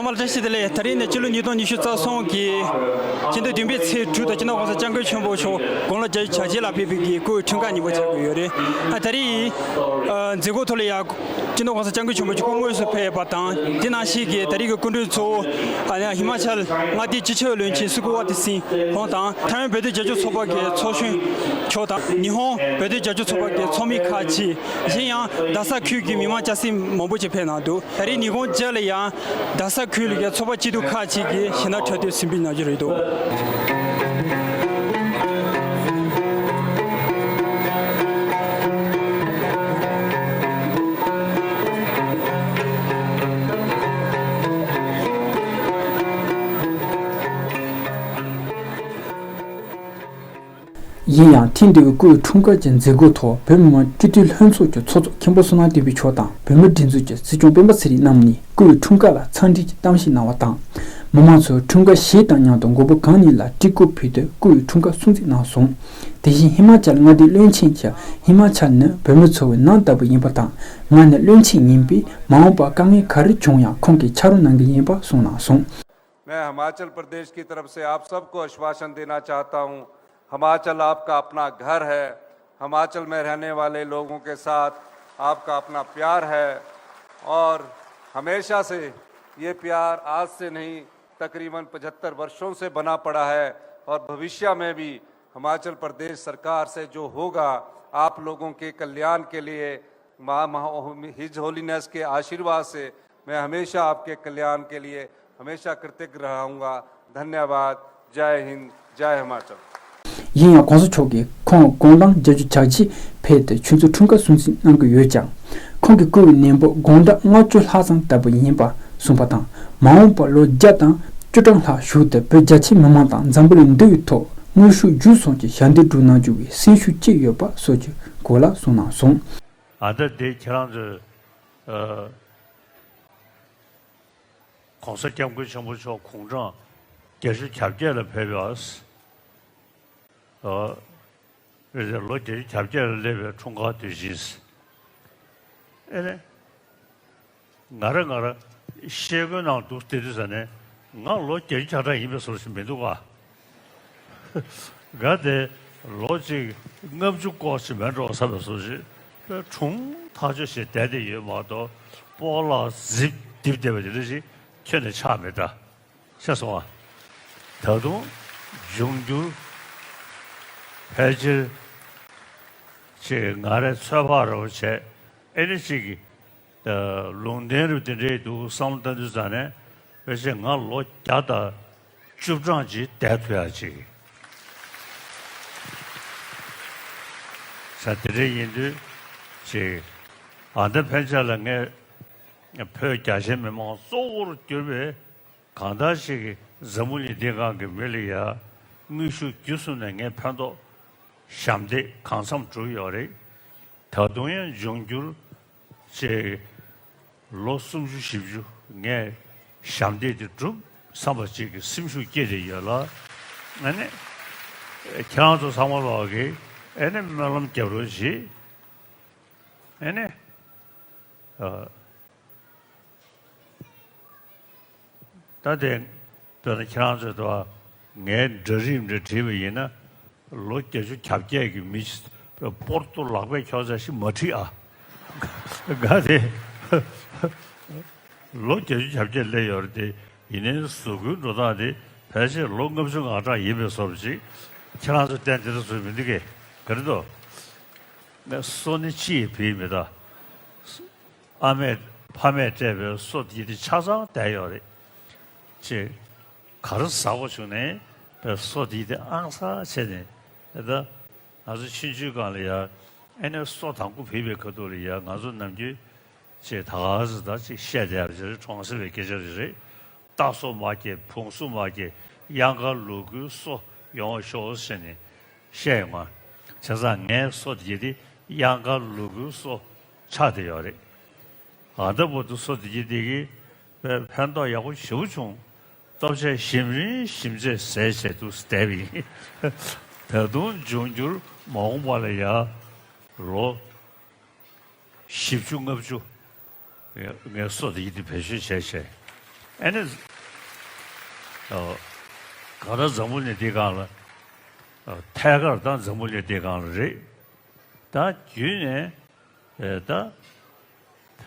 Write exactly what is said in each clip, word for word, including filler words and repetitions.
ཚང་མ་ལ་བཀྲ་ཤིས་བདེ་ལེགས། ད་རིང་ནི་སྤྱི་ལོ་ཉིས་སྟོང་ཉི་ཤུ་རྩ་གསུམ་གྱི་སྤྱི་ཟླ་བདུན་པའི་ཚེས་དྲུག་དང་སྤྱི་ནོར་༸གོང་ས་༸སྐྱབས་མགོན་ཆེན་པོ་མཆོག་དགུང་ལོ་བརྒྱད་ཅུ་གྱ་གཅིག་ལ་ཕེབས་པའི་གི་སྐུའི་འཁྲུངས་སྐར་ཉིན་མོ་ཆགས་ཀྱི་ཡོད་རེད། ཨ་ད་རིང་ཨ་མཛད་སྒོ་ཐོག་ལ་ཡ་སྤྱི་ནོར་༸གོང་ས་༸སྐྱབས་མགོན་ཆེན་པོ་མཆོག་སྐུ་དངོས་སུ་ཕེབས་པ་དང་། དེ་ནང་བཞིན་གྱི་ད་རིང་གི་སྐུ་མགྲོན་གཙོ་བོ་ཨ་ནི་ཧི་མ་ཅལ་མངའ་སྡེའི་སྤྱི་ཁྱབ་བློན་ཆེན་སི་ཀུ་ཝ་ཏི་སིང་ཁོང་དང་། ཐའེ་ཝན་བོད་དོན་རྒྱབ་སྐྱོར་ཚོགས་པ་གི་ཚོགས་གཞོན་མཆོག་དང་། ཉི་ཧོང་བོད་དོན་རྒྱབ་སྐྱོར་ཚོགས་པ་གི་ཚོགས་མི་ཁག་ཅིག། གཞན་ཡང་རྡ་ས་ཁུལ་གྱི་མི་མང་སྐྱ་སེར་མང་པོ་ཅིག་ཕེབས་གནང་འདུག། ད་རིང་ཉིན་གུང་རྗེས་ལ་ཡང་རྡ་ས་ཁུལ་གྱི་ཚོགས་པ་སྐྱིད་སྡུག་ཁག་ཅིག་གིས་གཞས་སྣ་འཁྲབ་སྟོན་གཟིགས་འབུལ་གནང་རྒྱུ་རེད་འདུག། ཡིན་ཡང་། ཐེངས་འདིའི་སྐུའི་འཁྲུངས་སྐར་གྱི་མཛད་སྒོའི་ཐོག་བོད་མི་མང་སྤྱི་འཐུས་ལྷན་ཚོགས་ཀྱི་ཚོགས་གཙོ་མཁན་པོ་བསོད་ནམས་བསྟན་འཕེལ་མཆོག་དང་། བོད་མིའི་སྒྲིག་འཛུགས་ཀྱི་སྲིད་སྐྱོང་སྤེན་པ་ཚེ་རིང་རྣམ་གཉིས་སྐུའི་འཁྲུངས་སྐར་ལ་འཚམས་འདྲི་གྱི་གཏམ་བཤད་གནང་བ་དང་། མི་མང་ཚོས་འཁྲུངས་སྐར་གཞས་དང་མཉམ་དུ་མགོན་པོ་གང་ཉིད་ལ་བཀྲིས་སྐུ་ཕུལ་ཏེ་སྐུའི་འཁྲུངས་སྐར་སྲུང་བརྩི་གནང་སོང་། དེ་བཞིན་ཧི་མ་ཅལ་མངའ་སྡེའི་བློན་ཆེན་གྱིས། ཧི་མ་ཅལ་ནི་བོད་མི་ཚོ་བའི་ནང་ལྟ་བུ་ཡིན་པ་དང་། ང་ནི་བློན་ཆེན་ཡིན་པས། མ་འོངས་པར་དཀའ་ངལ་ག་རེ་བྱུང་ཡང་ཁོང་གིས་ཕྱག་རོགས་གནང་གི་ཡིན་པ་གསུངས་གནང་སོང་། मैं हिमाचल प्रदेश की तरफ से आप सबको आश्वासन देना चाहता हूँ, हिमाचल आपका अपना घर है। हिमाचल में रहने वाले लोगों के साथ आपका अपना प्यार है और हमेशा से ये प्यार आज से नहीं, तकरीबन पचहत्तर वर्षों से बना पड़ा है और भविष्य में भी हिमाचल प्रदेश सरकार से जो होगा, आप लोगों के कल्याण के लिए, माँ, माँ, हिज होलीनेस के आशीर्वाद से मैं हमेशा आपके कल्याण के लिए हमेशा कृतज्ञ रहूँगा। धन्यवाद। जय हिंद, जय हिमाचल। ཡིན་ཡང་། གོང་ས་མཆོག་གིས་ཁོང་དགུང་གྲངས་བརྒྱད་ཅུ་གྱ་གཅིག་ཕེབས་ཏེ་ཆུ་ཚོད་འཁྲུངས་སྐར་སྲུང་བརྩི་གནང་གི་ཡོད་ཀྱང་། ཁོང་གི་སྐུའི་ནད་འབུ་དགུང་གྲངས་ལྔ་བཅུ་ལྷག་ཙམ་ལྟ་བུ་ཡིན་པ་གསུངས་པ་དང་། མ་འོངས་པར་ལོ་བརྒྱ་དང་བཅུ་གྲངས་ལྷག་བཞུགས་ཏེ། བོད་རྒྱ་ཆེའི་མི་མང་དང་འཛམ་བུ་གླིང་འདི་ཡི་ཐོག་དངོས་ཤུགས་བརྒྱུད་གསུམ་གྱི་ཞབས་འདེགས་སྒྲུབ་གནང་རྒྱུ་གི་སེམས་ཤུགས་བསྐྱེད་ཡོད་པ་སོགས་ཀྱི་སྐོར་ལ་གསུངས་གནང་སོང་། ཨ། ད་འདི་ཁྱེད་རང་ཚོས། ཨ། ༸གོང་ས་༸སྐྱབས་མགོན་ཆེན་པོ་མཆོག་དགུང་གྲངས་བརྒྱད་ཅུ་གྱ་བརྒྱད་ལ་ཕེབས་པ། ཨ། རེད་དེ། ལོ་བརྒྱད་ཅུ་གྱ་བརྒྱད་ལ་སླེབས་པའི་འཁྲུངས་སྐར་དུས་ཆེན། ཨེ་ནས། ང་རང་ང་རང་ཤེལ་སྒོའི་ནང་འདུག་བསྡད་དུས་ཙ་ནས་ང་ལོ་བརྒྱད་ཅུ་གྱ་གྲངས་ཡིན་པའི་བཟོ་ཞིག་མི་འདུག་ག། ང་དེ་ལོ་གཅིག་ལྔ་བཅུ་སྐོར་ཞིག་མེད་འགྲོ་བསམ་པའི་བཟོ་ཞིག། གྲུང་ཐག་ཆོད་བྱས་བསྡད་དེ་ཡོད་མ་གཏོགས། སྤོ་ལགས་རྫིབ་རྡིབ་བསྡད་པ་དེ་འདྲ་ཞིག་ཁྱོན་ནས་ཆགས་མེད་ད། ཤེས་སོང་ཨ། ད་དུང་འབྱུང་འགྱུར་ཕལ་ཆེར་ཅིག་ང་རའི་ཚོད་དཔག་རེ་བ་བྱས། ཨེ་ནི་ཅིག་ལུང་བསྟན་རེ་དེ་འདྲའི་འདུག་བསམ་བློ་བཏང་དུས་ཙ་ནས་ཕལ་ཆེར་ང་ལོ་བརྒྱ་དང་བཅུ་གྲངས་ཅིག་བསྡད་ཐུབ་ཡ་ཅིག་ས་དེ་འདྲ་ཡིན་དུས། ཅིག་ཨ། ད་ཕན་ཆད་ལ་ངས་བོད་རྒྱ་ཆེའི་མི་མང་གཙོ་བོར་གྱུར་པའི་གང་ལྟར་ཞིག་གིས་འཛམ་བུ་གླིང་འདི་སྒང་གི་མི་ལ་ཡ་དངོས་ཤུགས་བརྒྱུད་གསུམ་ནས་ངས་ཕན་ཐོགས་ཞབས་འདེགས་གང་འཚམ་བསྒྲུབས་ཡོད་རེད། ད་དུང་ཡང་འབྱུང་འགྱུར་ཅིག་ལོ་སུམ་ཅུ་བཞི་བཅུ་ངས་ཞབས་འདེགས་དེ་སྒྲུབ་བསམ་པ་ཅིག་གི་སེམས་ཤུགས་སྐྱེས་བསྡད་ཡོད་ལ། ཨ་ནི་ཁྱེད་རང་ཚོ་ཚང་མ་ལོག་གིས་ཨ་ནི་སྨོན་ལམ་རྒྱབ་རོགས་གྱིས། ཨ་ནི། ཨ། ད་དེ། དཔེར་ན་ཁྱེད་རང་ཚོས་དང་ངའི་འདྲ་རིས་འདྲ་བྲིས་པ་ཡིན་ན། ལོ་བརྒྱད་ཅུ་གྱ་བརྒྱད་ཀྱི་མི་ཞིག་པོར་ཏོ་ལག་པས་ཁྱོག་ཚད་ཞིག་མ་བྲིས་ཨ། ག་དེ། ལོ་བརྒྱད་ཅུ་གྱ་བརྒྱད་སླེབས་ཡོད་རེད་དེ། ཡིན་ནའི་གཟུགས་པོའི་འགྲོ་སྟངས་དེ་ཕལ་ཆེར་ལོ་ལྔ་བཅུ་ང་གྲངས་ཡིན་པའི་བཟོ་འདྲ་ཅིག། ཁྱེད་རང་ཚོ་གཏན་དེ་འདྲ་བཟོས་མི་འདུག་གས། ག་རེ་འདུག། ངས་སོ་ནི་ཅི་ཡི་བིས་མི་ད། ཨ་མས་ཕ་མས་སྤྲད་པའི་སོ་དེ་དེ་ཆ་ཚང་བསྡད་ཡོད་རེད། ཅེས། ག་རེ་ཟ་དགོས་བྱུང་ནའི་པའི་སོ་དེ་དེ་ཨང་གསར་བྱས་ནས། ད་ང་ཚོ་ཆུང་ཆུང་སྒང་ལ་ཡ། ཨེ་ནས་སོ་དང་པོ་བིས་པའི་ཁ་ཐུག་ལ་ཡ། ང་ཚོ་ནམ་རྒྱུན་ཅེས་ད་ག་ཟེ་ད་ཅིག་བཤད་བསྡད་ཡ་ཅིག་རེད། གྲོང་གསེབ་པའི་སྐད་ཆ་རེད་རེད། རྟ་སོ་མ་སྐྱེས། བོང་སོ་མ་སྐྱེས། གཡང་དཀར་ལུ་གུའི་སོ་ཡོང་བ་ཤོག་ཟེར་ནས་བཤད་ཡོང་བ། བྱས་ཙང་ངའི་སོ་དེ་དེ་གཡང་དཀར་ལུ་གུའི་སོ་ཆགས་བསྡད་ཡོད་རེད། ཨ། ད་བར་དུ་སོ་དེ་གྱིས་དེ་གིས་ཕན་ཐོགས་ཡག་པོ་ཞེ་པོ་བྱུང་། ལྟོ་ཆས་ཞིམ་རིང་ཞིམ་ཚད་ཟས་བྱས་འདུག་བསྡད་པ་ཡིན། ད་དུང་འབྱུང་འགྱུར་མ་འོངས་པ་ལ་ཡ་ལོ་བཞི་བཅུ་ལྔ་བཅུ་ངས་སོ་དེ་གྱིས་དེ་བེད་སྤྱོད་བྱས་བྱས། ཨ་ནི། ཨ། གང་ལྟར་འཛམ་བུ་གླིང་འདི་སྒང་ལ། ཨ། ཐད་ཀར་ད་འཛམ་བུ་གླིང་འདི་སྒང་ལ་རེད། ད་བརྒྱུད་ནས། ཨེ། ད་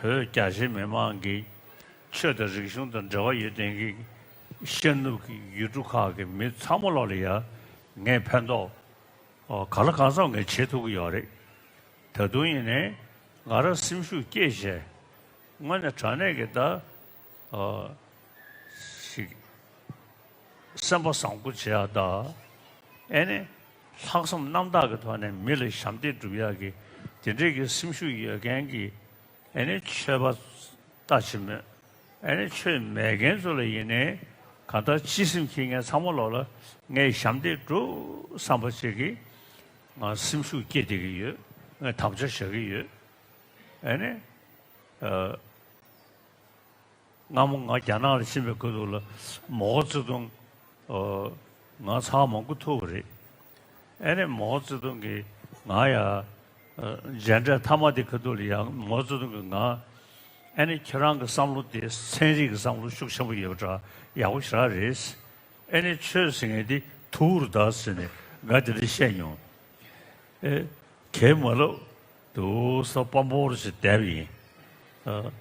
བོད་རྒྱ་ཆེ་མི་མང་གི་ཆོས་དང་རིག་གཞུང་དང་འབྲེལ་བ་ཡོད་མཁན་གྱི་ཤར་ནུབ་ཀྱི་ཡུལ་གྲུ་ཁག་གི་མི་ཚང་མ་ལོག་ལ་ཡ་ངས་ཕན་ཐོགས། ཨོ། གང་ལ་གང་འཚམ་ངས་བྱེད་ཐུབ་ཀྱི་ཡོད་རེད། ད་དུང་ཡིན་ནའི་ང་རང་སེམས་ཤུགས་བསྐྱེད་བྱས། དངོས་གནས་དྲང་གནས་ཀྱི་ད། ཨོ། ཞིག་སེམས་པ་བཟང་པོ་བྱེད་ཡག་དང་། ཨེ་ནི། ལྷག་བསམ་རྣམ་དག་གི་ཐོག་ནས་མི་ལ་ཞབས་འདེགས་སྒྲུབ་ཡག་གི་དེ་འདྲའི་གི་སེམས་ཤུགས་ཡོད་མཁན་གྱི། ཨེ་ནི་ཆོས་པ་ལྟ་ཅི་སྨོས། ཨེ་ནི་ཆོས་མེད་མཁན་ཚོ་ལ་ཡིན་ནའི་གང་ལྟར་སྤྱི་སེམས་འཁྱེར་མཁན་ཚང་མ་ལོག་ལ་ངས་ཞབས་འདེགས་སྒྲུབ་བསམ་པ་ཅིག་གིས་ང་སེམས་ཤུགས་སྐྱེད་བསྡད་ཀྱི་ཡོད། ངས་དམ་བཅའ་བཞག་གི་ཡོད། ཨེ་ནི། ཨ། སྔ་མོ་ང་རྒྱ་ནག་ལ་ཕྱིན་པའི་ཁ་ཐུག་ལ་མའོ་ཙེ་ཏུང་། ཨོ། ང་ཚར་མང་པོ་ཐུག་པ་རེད། ཨེ་ནས་མའོ་ཙེ་ཏུང་གིས་ང་ཡ། ཨ། མཇལ་འཕྲད་མཐའ་མ་དེ་ཁ་ཐུག་ལ་ཡང་མའོ་ཙེ་ཏུང་གིས་ང་། ཨེ་ནས་ཁྱེད་རང་གི་བསམ་བློ་དེ་ཚན་རིག་གི་བསམ་བློ་ཤུགས་ཆེན་པོ་ཡོད་པ་འདྲ། ཡག་པོ་ཞེ་དྲག་རེད། ཨེ་ནས་ཆོས་ཟེར་མཁན་དེ་དུག་རེད་ད་ཟེར་ནས་ང་དེ་འདྲ་བཤད་མྱོང་། ཨེ། གས་མ་ལབ། དུ་ས་སྤམ་པོར་ཞིག་བསྡད་པ་ཡིན། ཨ།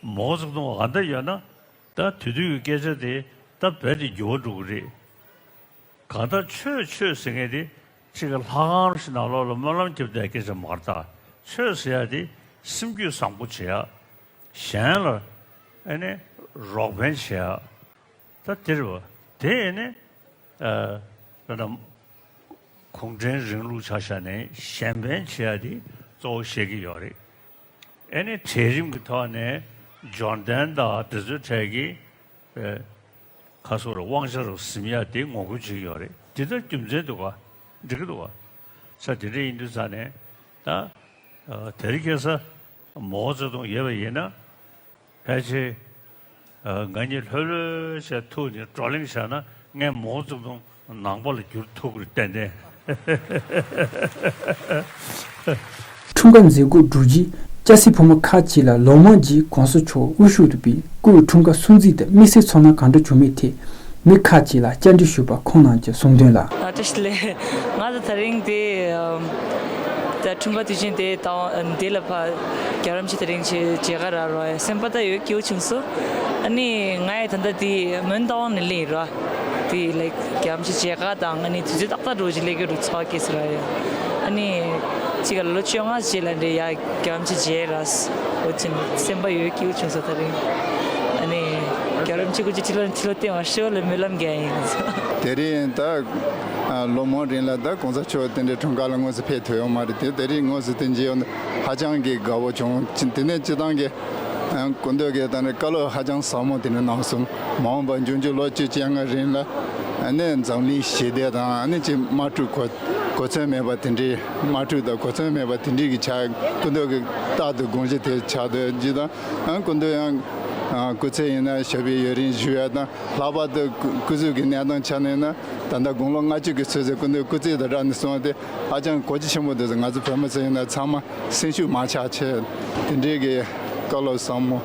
མའོ་ཙེ་ཏུང་ཨ་འདྲ་ཡོད་ན། ད་དེ་དུས་ཀྱི་སྐད་ཆ་དེ་ད་རྦད་དེ་འགྱུར་བ་འགྲོ་གི་རེད། གང་ལྟར་ཆོས་ཆོས་ཟེར་མཁན་དེ་གཅིག་གི་ལྷ་ཁང་ཞིག་ནང་ལོགས་ལ་སྨོན་ལམ་རྒྱབ་བསྡད་སྐད་ཆ་མ་རེད་ད། ཆོས་ཟེར་ཡ་དེ་སེམས་རྒྱུད་བཟང་པོ་བྱེད་ཡ། གཞན་ལ་ཨེ་ནས་རོགས་ཕན་བྱེད་ཡ། ད་དེ་རེད་བ། དེ་ཨེ་ནས། ཨ། ད་ལྟ་གུང་ཁྲན་རིང་ལུགས་ཆ་བཞག་ནས་གཞན་ཕན་བྱེད་ཡ་དེ་གཙོ་བོ་བཤད་ཀྱི་ཡོད་རེད། ཨེ་ནས་གྲལ་རིམ་གྱི་ཐོག་ནས་འབྱོར་ལྡན་དང་དེ་ཚོའི་གྲས་ཀྱི། ཨེ། ཁ་སོ་རུ་དབང་ཆ་རུ་ཟིན་ཡ་དེ་ངོ་རྒོལ་བྱེད་ཀྱི་ཡོད་རེད། དེ་ལྟར་རྒྱུ་མཚན་འདུག་ག་འགྲིག་གི་འདུག་ག་ས་དེ་འདྲ་ཡིན་དུས་ཙང་ནས་ད། ཨ། དེ་རིང་ཁ་སང་མའོ་ཙེ་ཏུང་ཡོད་པ་ཡིན་ན། ཕལ་ཆེར། ཨ། ང་གཉིས་ལྷོད་ལྷོད་བྱས་ཐུག་ནས་བགྲོ་གླེང་བྱས་ན་ངས་མའོ་ཙེ་ཏུང་ནང་པ་ལ་འགྱུར་ཐུབ་ཀྱི་རེད་ཏན་ཏན། འཁྲུངས་སྐར་མཛད་སྒོ་གྲུབ་རྗེས་སྐྱ་སེར་ཕོ་མོ་ཁག་ཅིག་ལ་ལོ་མང་རྗེས་གོང་ས་མཆོག་དབུ་བཞུགས་ཐུབ་པའི་སྐུའི་འཁྲུངས་སྐར་སྲུང་བརྩི་དང་དམིགས་བསལ་ཚོར་སྣང་གང་འདྲ་བྱུང་མེད་ཐད་མི་ཁག་ཅིག་ལ་བཅར་འདྲི་ཞུས་པར་ཁོང་རྣམས་ཀྱིས་གསུངས་དོན་ལ། ཨ། བཀྲ་ཤིས་བདེ་ལེགས། ང་ཚོ་དེ་རིང་འདི། ཨ། ད་འཁྲུངས་སྐར་དུས་ཆེན་དེ་དང་འདི་ལ་ཕར་རྒྱལ་བ་རིན་པོ་ཆེ་དེ་རིང་ཆེ་མཇལ་ཁ་རག་རོགས་སེམས་པ་ད་ཡོད་སྐྱིད་པོ་བྱུང་སོང་། ཨ་ནི་ང་ཡི་ད་ལྟ་དེ་མོན་རྟ་དབང་ནས་སླེབས་ཡིན་ར། དེ་ལའིག་རྒྱལ་བ་རིན་པོ་ཆེ་མཇལ་ཁ་དང་ཨ་ནི་དུས་ཚོད་ཏག་ཏག་འགྲོ་ཅིག་སླེབས་ཀྱི་འདུག་ཚོར་བ་སྐྱེས་སོང་ར་ཡ། ཨ་ནི་ཅིག་ག་ལོ་བཅོ་ལྔ་རྗེས་ལ་འདྲ་ཡ་རྒྱལ་བ་རིན་པོ་ཆེ་མཇལ་ར། འོ་ཅི་ནི་སེམས་པ་ཡོད་སྐྱིད་པོ་བྱུང་སོང་དེ་རིང་། ཨ་ནི་རྒྱལ་བ་རིན་པོ་ཆེ་སྐུ་མཆོད་ཁྲི་ལོ་ཁྲི་ལོ་བརྟན་པར་ཤོག་ལ་སྨོན་ལམ་རྒྱག་ཡིན། དེ་རིང་ད་ལོ་མང་རིང་ལ་ད་གོང་ས་མཆོག་དེ་འདྲའི་འཁྲུངས་སྐར་ལ་དངོས་སུ་ཕེབས་ཐུབ་ཡོད་མ་རེད་དེ། དེ་རིང་དངོས་སུ་དེ་མཇལ་ཡོང་ན་ཧ་ཅང་གི་དགའ་བོ་བྱུང་། དེ་ནས་སྤྱི་བཏང་གི་སྐུ་མདོག་གི་ད་ནི་བཀའ་སློབ་ཧ་ཅང་ཟབ་མོ་དེ་འདྲ་གནང་སོང་། མ་འོངས་པ་འབྱུང་འགྱུར་ལོ་བཅུ་བཅོ་ལྔ་རིང་ལ་ཨ་ནི་འཛམ་གླིང་ཞི་བདེ་དང་ཨ་ནི་ཅིག་དམག་འཁྲུག་གོ་གོ་མཚོན་མེད་པ་དེ་འདྲའི་དམག་འཁྲུག་དང་གོ་མཚོན་མེད་པ་དེ་འདྲའི་གི་ཆ་སྐུ་མདོག་གི་རྟག་ཏུ་དགོངས་གཞི་དེ་ཆགས་སྡོད་ཀྱི་དང་། ཨ། སྐུ་མདོག་ཡང་སྐུ་ཚེ་ཡིན་ན་ཞབས་པད་ཡུན་རིང་བཞུགས་ཡ་དང་། ལྷག་པར་དུ་སྐུ་གཟུགས་ཀྱི་གནས་སྟངས་ཆ་ནས་ན་ད་ལྟ་དགུང་ལོ་ལྔ་བཅུ་གི་ཚོད་ཟེར་སྐུ་མདོག་སྐུ་ཚེ་དང་སྦྲགས་ནས་སོང་སྟེ་ཧ་ཅང་གོ་རྒྱུ་ཆེན་པོ་འདུག་ཟེར། ང་ཚོ་བོད་མི་ཚོ་ཡིན་ན་ཚང་མ་སེམས་ཤུགས་མང་ཆག་ཆེ། དེ་འདྲའི་གི་བཀའ་སློབ་ཟབ་མོ་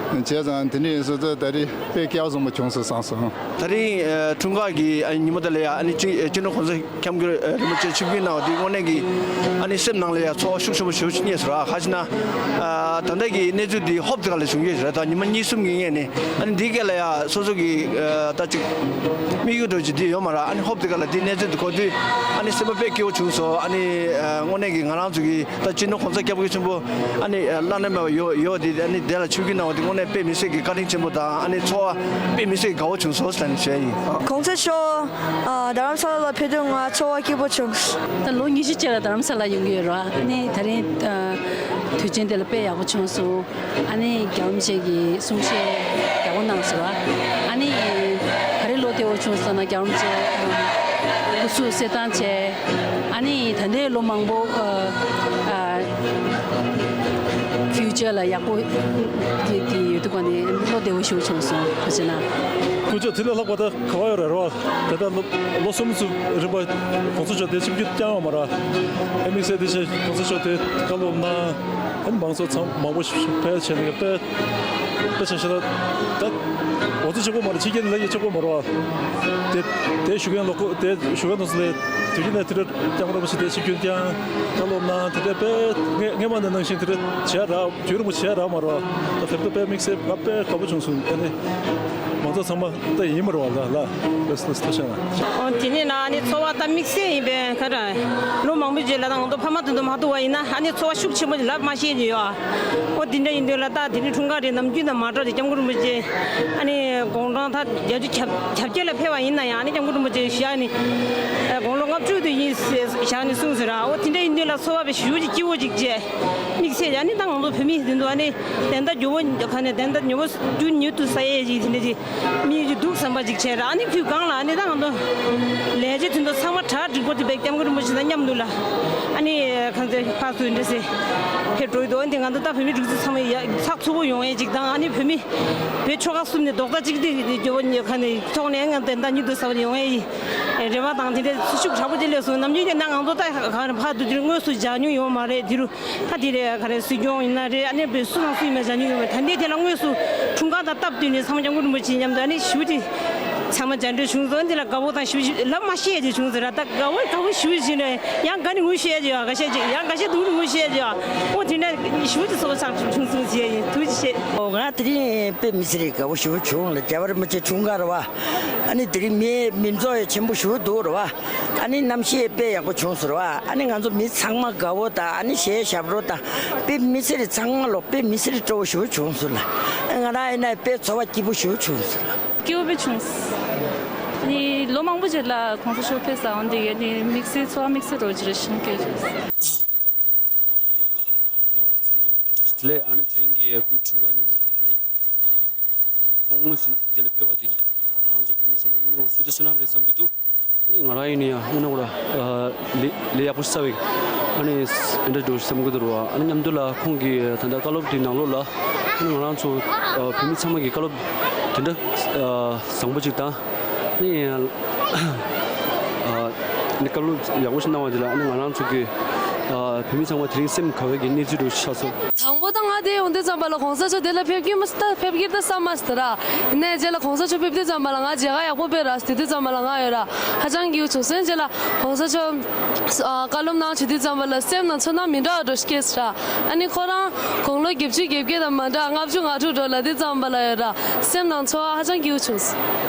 བྱས་ཙང་དེ་འདྲའི་སོ་སོ་ད་རེས་དཔེ་སྐལ་བཟང་པོ་བྱུང་སོང་བསམ་སོང་། དེ་རིང་ཨ་འཁྲུངས་སྐར་གྱི་ཨ་ཉིན་མོ་དེ་ལ་ཡ་ཨ་ནི་སྤྱི་སྤྱི་ནོར་གོང་ས་སྐྱབས་མགོན་ཨ་རིན་པོ་ཆེ་ཆིབས་བསྒྱུར་གནང་བ་འདི་དངོས་གནས་ཀྱི་ཨ་ནི་སེམས་ནང་ལ་ཡ་ཚོར་བ་ཤུགས་ཆེན་པོ་ཞེ་པོ་ཅིག་རྙེད་སོང་ར། ག་ཅི་ན་ཨ་ད་ལྟ་གི་གནས་ཚུལ་འདི་ཧོབ་དེ་ག་ལ་བྱུང་ཡོད་རེད། ད་ཉི་མ་གཉིས་གསུམ་གྱི་སྔོན་ནས་ཨ་ནི་འདི་སྐད་ལ་ཡ་སོ་སོ་གི་ཨ་ད་ཅིག་དམིགས་ཡུལ་འདྲ་ཅིག་འདི་ཡོད་མ་ར། ཨ་ནི་ཧོབ་དེ་ག་ལ་འདི་གནས་ཚུལ་འདི་གོ་དུས་ཨ་ནི་སེམས་པ་དཔེ་སྐྱིད་པོ་བྱུང་སོང་། ཨ་ནི་ཨ་དངོས་གནས་ཀྱི་ང་རང་ཚོ་གི་ད་སྤྱི་ནོར་གོང་ས་སྐྱབས་མགོན་ཆེན་པོ་ཨ་ནི་བླ་ན་མེད་པ་ཡོད་ཡོད་དེ་ཨ་ནི་དེ་ལ་ཆིབས་བསྒྱུར་གནང་བ་དེ་དངོས་གནས་དཔེ་མི་སྲིད་ཀྱི་བཀའ་དྲིན་ཆེན་པོ་དང་ཨ་ནི་ཚོར་བ་དཔེ་མི་སྲིད་ཀྱི་དགའ་བོ་བྱུང་སོང་ཟེར་ནས་ཞུ་ཡ་ཡིན། གོང་ས་མཆོག་ཨ་རྡ་རམ་ས་ལ་ལ་ཕེབས་དུས་ང་ཚོར་བ་སྐྱིད་པོ་བྱུང་། ད་ལོ་ཉི་ཤུ་ཅིག་ལ་རྡ་རམ་ས་ལ་ཡོང་གི་ཡོད་རེད་བ། ཨ་ནི་དེ་རིང་ཨ་དུས་ཆེན་དེ་ལ་དཔེ་ཡག་པོ་བྱུང་སོང་། ཨ་ནི་རྒྱལ་བ་རིན་པོ་ཆེ་གིས་གསུང་བཤད་ཡག་པོ་གནང་སོང་བ། ཨ་ནི་ག་རེ་བློ་བདེ་བོ་བྱུང་སོང་ན་རྒྱལ་བ་རིན་པོ་ཆེ་སྐུ་གཟུགས་གསལ་ཐང་བྱས། ཨ་ནི་ད་ལྟའི་ལོ་མང་པོ་ཨ་ཨ་ཕིའུ་ཅར་ལ་ཡག་པོ་དེ་དེ་ཡོད་དུས་ག་ནས་བློ་བདེ་བོ་ཞིག་བྱུང་སོང་། ག་ཅི་ན། སྐུ་མཆོག་དེ་ལས་ལྷག་པ་ད་ག་བ་ཡོད་རེད་རོ། ད་ལྟ་ལོ་ལོ་གསུམ་ཙམ་རིང་པ་གོང་ས་མཆོག་དེ་ཆིབས་བསྒྱུར་བསྐྱངས་ཡོད་མ་རེད། ཨ་དམིགས་བསལ་དེ་ཆེ་གོང་ས་མཆོག་དེ་བཀའ་སློབ་གནང་། ཨ་ནི་མང་ཚོགས་ཚང་མང་པོ་ཞིག་ཕེབས་བྱས་ནས་དཔེ་ ཆ་ཤ་ད་འོ་ཚོ་ཆོག་པོ་མ་རེད། ཕྱི་རྒྱལ་ལ་ཡི་ཆོག་པོ་མ་རེད་བ། དེ་དེ་ཞུ་མཁན་ལོ་ཀོ་དེ་ཞུ་མཁན་ནོ་སི་ལེ་དུས་རྒྱུན་ནས་དེ་འདྲ་སྐྱབས་མགོན་རིན་པོ་ཆེ་དེ་ཆིབས་བསྒྱུར་བསྐྱངས་བཀའ་སློབ་གནང་དེ་འདྲ་དཔེ་སྔ་སྔ་མ་ནས་ནང་བཞིན་དེ་འདྲ་བྱས་ར་རྒྱུན་རིང་པོ་བྱས་ར་མ་རེད་བ། ད་དེ་ཚོ་དཔེ་དམིགས་བསལ་ང་དཔེ་དགའ་པོ་བྱུང་སོང་། ཨ་ནི་མང་ཚོགས་ཚང་མ་ད་ཡིན་མ་རེད་བ། ལ་ལ་ལ་ལ་ཐུགས་ཆེ་གནང་། ཨོ་དེ་ནས་ན་ཨ་ནི་འཚོ་བ་ད་དམིགས་བསལ་ཡིན་པས་ཁ་ར་ལོ་མང་པོའི་རྗེས་ལ་ད་ང་ཚོ་ཕ་མ་དེ་ཚོ་མ་ཐུག་པ་ཡིན་ན་ཨ་ནི་འཚོ་བ་ཤུགས་ཆེན་པོ་ལབ་མ་ཤེས་ཀྱི་ཡོད་ཨ། ཨོ་དེ་འདྲ་ཡིན་དུས་ལ་ད་དེ་རིང་འཁྲུངས་སྐར་རེད། ནམ་རྒྱུན་དང་མ་འདྲ་རེད། སྐྱབས་མགོན་རིན་པོ་ཆེ་ཨ་ནི་དགུང་གྲངས་ད་བརྒྱད་ཅུ་གྱ་བརྒྱད་ལ་ཕེབས་པ་ཡིན་ན་ཡང་ཨ་ནི་སྐྱབས་མགོན་རིན་པོ་ཆེ་བཞག་ནི་དགུང་ལོ་ལྔ་བཅུ་དུ་ཡིན་ཟེར་བཞག་ནི་གསུངས་ཟེར་ར། ཨོ་དེ་འདྲ་ཡིན་དུས་ལ་འཚོ་བ་བའི་ཞུ་ཅིག་སྐྱིད་པོ་ཅིག་བྱས་དམིགས་བསལ་ཨ་ནི་ད་ང་ཚོ་བོད་མི་དེ་ཚོ་ཨ་ནི་དན་ད་ཇོ་བོ་ག་ནས་དན་ད་ཇོ་བོ་རྒྱུ་ཉིད་དུ་ས་ཡས་ཅིག་དེ་འདྲ་ཅིག་མི་ཡི་འདུག་བསམ་པ་ཅིག་བྱས་ར། ཨ་ནི་ཁུལ་གང་ལ་ཨ་ནི་ད་ང་ཚོ་ལས་བྱེད་དེ་ཚོ་ཚང་མ་གྲ་སྒྲིག་པོ་དེ་བེག་སྐྱབས་མགོན་རིན་པོ་ཆེ་དང་མཉམ་དུ་ལ་ཨ་ནི་གང་ཚེ་ཕར་ཚུར་འདྲ་སེ་ཕེབས་འགྲོ་ཡི་འདུག་ཨ་ནི་ང་ཚོ་ད་བོད་མི་འདུག་ཚེ་ཚང་མ་ཡ་ཚགས་ཚུད་པོ་ཡོང་ཡས་ཅིག་དང་ཨ་ནི་བོད་མི་བོད་ཆོལ་ཁ་གསུམ་ནས་རྡོག་རྩ་གཅིག་སྒྲིལ་གྱི་འགྱོ་བ་ཉེ་ཁ་ནས་ཐོག་ནས་ང་དེ་ད་མྱུར་དུ་ས་བར་ཡོང་ཡས་ཡི་རེ་བ་དང་དེ་འདྲ་ཤུགས་དྲག་པོ་དེ་སླེབས་སོང་། ནམ་རྒྱུན་དེ་ན་ང་ཚོ་ད་གང་རེ་ཕར་དུ་དེར་དངོས་སུ་མཇལ་མྱོང་ཡོད་མ་རེད། དེ་རུ། ད་དེ་རེད་ག་རེ་སྲིད་སྐྱོང་ཡིན་ན་རེད། ཨ་ནི་བོད་སུ་དང་སུ་ཡིན་ན་མཇལ་མྱོང་ཡོད་མ་རེད། ད་ལྟའི་དེ་ལ་དངོས་སུ་འཁྲུངས་སྐར་དང་སྟབས་བསྟུན་ནས་ཚང་མ་སྐྱབས་མགོན་རིན་པོ་ཆེ་མཉམ་དུ་ཨ་ནི་ཞུ་དེ་ཚང་མ་མཇལ་འཕྲད་བྱུང་སོང་། དེ་ལ་དགའ་བོ་དང་ཞུ་ཞུ་ལབ་མ་ཤེས་ཀྱི་བྱུང་ཟེར་ར། ད་དགའ་བོ་དགའ་བོ་ཞུ་བཞིན་རེད། ཡང་དགའ་ནི་ངུ་ཤེས་ཀྱི་ཡོད་འགའ་ཤས་ཅིག་ཡང་འགའ་ཤས་སྡུག་ནི་ངུ་ཤེས་ཀྱི་ཡོད། ཨོ་དེ་འདྲ་ཞུ་དེ་ཚོ་ཚགས་ཆུང་ཆུང་ཚུལ་བྱས་ཡིན། ཐུགས་རྗེ་ཆེ། ཨོ་ང་དེ་རིང་དཔེ་མི་སྲིད་རེད་དགའ་བོ་ཞུ་བྱུང་ལ། རྒྱལ་བ་རིན་པོ་ཆེ་འཁྲུངས་སྐར་རེད་བ། ཨ་ནི་དེ་རིང་མི་མི་ཚོགས་ཡང་ཆེན་པོ་ཞུ་འདུག་རེད་བ། ཨ་ནི་གནམ་གཤིས་དཔེ་ཡག་པོ་བྱུང་སོང་རེད་བ། ཨ་ནི་ང་ཚོ་མི་ཚང་མ་དགའ་བོ་དང་ཨ་ནི་གཞས་ཞབས་བྲོ་དང་དཔེ་མི་སྲིད་རེད། ཚང་མ་ལོ་དཔེ་མི་སྲིད་རེད་སྤྲོ་བོ་ཞེ་པོ་བྱུང་སོང་ལ། ཨ་ང་རང་ཡིན་ན་དཔེ་ཚོར་བ་སྐྱིད་པོ་ཞེ་པོ་བྱུང་སོང་ལ། སྐྱིད་པོ་དཔེ་བྱུང་སོང་། ཨ་ནི་ལོ་མང་པོ་རྗེས་ལ་གོང་ས་མཆོག་ཕེབས་ས་འོང་དེ་ཡ་ནི་དམིགས་བསལ་ཚོར་བ་དམིགས་བསལ་རོ་ཅི་རེ་ཞིག་སྐྱེས་བྱུང་སོང་། ཨོ་ཚང་མ་ལོ་བཀྲ་ཤིས་བདེ་ལེགས། ཨ་ནི་དེ་རིང་གི་སྐུའི་འཁྲུངས་སྐར་ཉིན་མོ་ལ་ཨ་ནི། ཁོང་དངོས་སུ་འདི་ལ་ཕེབས་པ་དེ་ང་རང་ཚོ་བོད་མི་ཚང་མ་དངོས་གནས་ངོ་སུ་དེ་བསོད་ནམས་རེད་བསམ་གྱི་འདུག་ཨ་ནི་ང་རང་ཡིན་ན་ཡང་དངོས་གནས་ཁོ་ར་ལས་ལས་ཡག་པོ་ཞིག་བསགས་པའི་ཨ་ནི་འདི་འདྲ་འགྲོ་བསམ་གྱི་འདུག་ར། ཨ་ནི་མཉམ་དུ་ལ་ཁོང་གི་ད་ལྟ་བཀའ་སློབ་དེའི་ནང་ལོགས་ལ་ཨ་ནི་ང་རང་ཚོ་བོད་མི་ཚང་མ་གི་བཀའ་སློབ་དེ་འདྲ་བཟང་པོ་ཅིག་དང་ཨ་ནི་ནི་བཀའ་སློབ་ཡག་པོ་ཞིག་གནང་བ་དེ་ལ་ཨ་ནི་ང་རང་ཚོ་གི་བོད་མི་ཚང་མ་དེ་རིང་སེམས་དགའ་བའི་གི་གནས་ཚུལ་འདྲ་ཞིག་ཆགས་སོང་། དང་པོ་ད་ང་དེ་ཡོང་དུས་ཙམ་པ་ལ་གོང་ས་མཆོག་དེ་ལ་ཕེབས་ཀྱི་མ་ད་ཕེབས་ཀྱི་ད་བསམ་མ་སོང་ར། ཡིན་ནའི་རྗེས་ལ་གོང་ས་མཆོག་ཕེབས་དུས་ཙམ་པ་ལ་ང་མཇལ་ཁ་ཡག་པོ་དཔེ་རག་སོང་། དེ་དུས་ཙམ་པ་ལ་ང་ཡོད་ར་ཧ་ཅང་སྐྱིད་པོ་བྱུང་སོང་། རྗེས་ལ་གོང་ས་མཆོག་ཨ་བཀའ་སློབ་གནང་བྱེད་དུས་ཙམ་པ་ལ་སེམས་ནང་ཚོར་སྣང་མི་འདྲ་བ་འདྲ་སྐྱེས་སོང་ར། ཨ་ནི་ཁོ་རང་དགུང་ལོ་བརྒྱད་ཅུ་གྱ་བརྒྱད་དང་མ་འདྲ་ལྔ་བཅུ་ང་དྲུག་འདྲ་ལབ་དུས་ཙམ་པ་ལ་ཡོད་ར་སེམས་ནང་ཚོར་བ་ཧ་ཅང་སྐྱིད་པོ་བྱུང་སོང་།